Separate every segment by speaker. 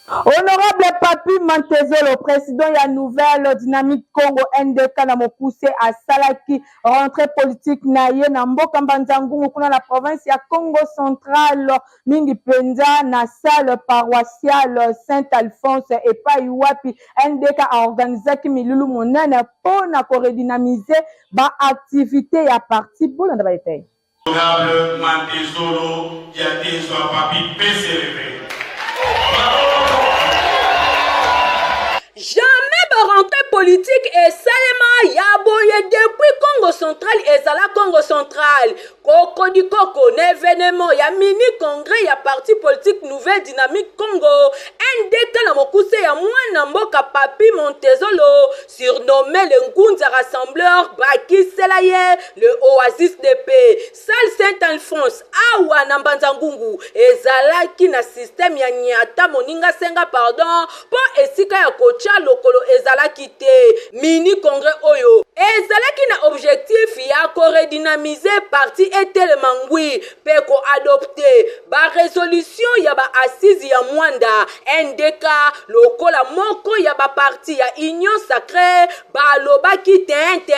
Speaker 1: Honorable Papy Mantezolo, president ya Nouvelle Dynamique Congo NDK na mokuse, asalaki rentrée politique na ye na mboka Mbanza-Ngungu kuna na province ya Congo Central, mingi mpenza na salle paroissiale Saint-Alphonse epai wapi NDK aorganisaki milulu monene mpo na koredynamiser ba activités ya parti. Bolanda ba details.
Speaker 2: Honorable Mantezolo Diatezwa Papi PCRV.
Speaker 3: Jamais ba rentrée politique esalema ya boye depuis Congo central ezala Congo central. Kokodikoko na evenement ya mini congrès ya parti politique Nouvelle Dynamique Congo NDK na mokuse ya mwana mboka Papy Montezolo surnommé le Ngunza rassembleur bakisela ye le Oasis de paix. Salle Saint-Alphonse awa na Mbanza-Ngungu ezalaki na système ya nyata moninga senga pardon mpo esika ya kotya lokolo ezalaki te. Mini congrès oyo ezalaki na objectif ya koredynamiser parti etelema ngwi mpe koadopte ba resolution ya ba assises ya Mwanda NDK lokola moko ya ba parti ya Union sacree. Balobaki te te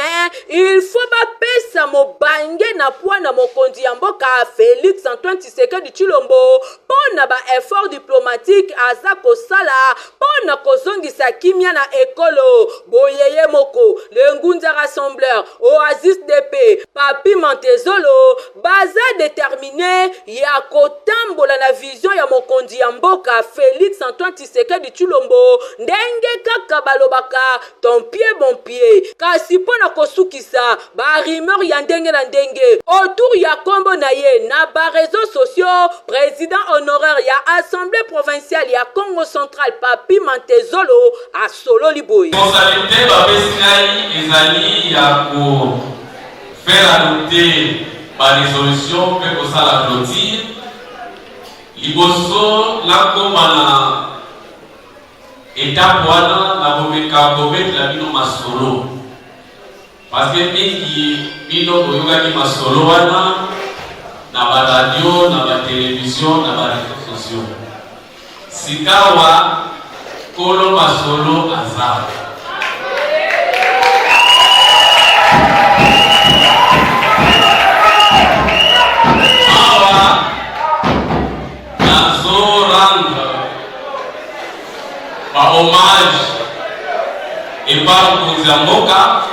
Speaker 3: il faut bapesa mobange na poids na mokonzi ya mboka Felix Antoine Tshisekedi Tshilombo mpo na ba effort diplomatique aza kosala mpo na kozongisa kimia na ekolo. Boye ye moko le Ngunza rassembleur Oasis de paix Papy Mantezolo baza determine ya kotambola na vision ya mokonzi ya mboka Felix Antoine Tshisekedi Tshilombo ndenge kaka balobaka ton pied bon pied. Kasi mpo na kosukisa ba rumeurs ya ndenge na ndenge autour ya kombo na ye na ba reseaux sociaux, president honoraire ya Assemblee provinciale ya Kongo Central Papy Mantezolo asololi boye.
Speaker 4: Responsabilite bapesi ngai ezali ya ko faire adopter ba resolutions mpe kosala clotire liboso nakoma na etape wana. Nakomeka kobetela bino masolo parce que mingi bino boyokaki masolo wana na ba radio, na ba television, na ba réseaux sociaux. Sikawa kolo masolo aza. Awa nazo rendre ba hommage epa mokonzi ya mboka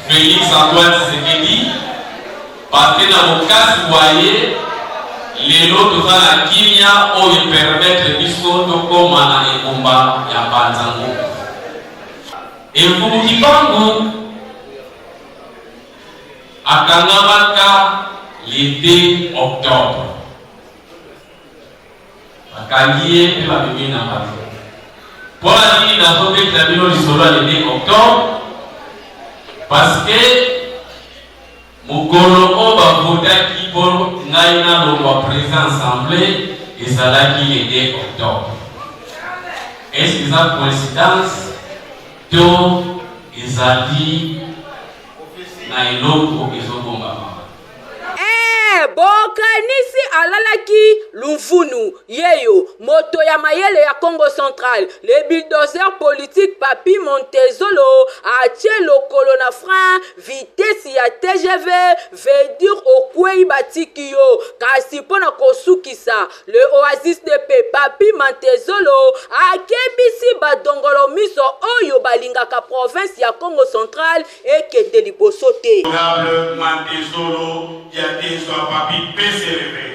Speaker 4: Felix Antoine Tshisekedi parce que na bokasi bwa ye lelo toza na kimia oyo epermettre biso tokoma na engumba ya Mbanza-Ngungu. Mfumu Kimbangu akangamaka le 2 octobre. Bakangi ye mpe bamemi ye na bato. Mpo na nini nazobetela bino lisolo ya le 2 octobre? Parce que mokolo oyo bavotaki mpo ngai nalongwa président assemblée ezalaki le 2 octobre. Est-ce que eza coïncidence to ezali na eloko ezobombama?
Speaker 3: Ee, bokanisi alalaki lumvunu, yeyo, moto ya mayele ya Kongo Central, le bulldozer politique Papy Montezolo atie lokolo na frein, vitesse ya TGV veut dire okweyi batiki yo, kasi mpo na kosukisa, le oasis de paix Papy Mantezolo akebisi ba dongolo miso oyo balingaka province ya Kongo Central ekende liboso te.
Speaker 2: Honorable Mantezolo Diatezwa Papy PCRV.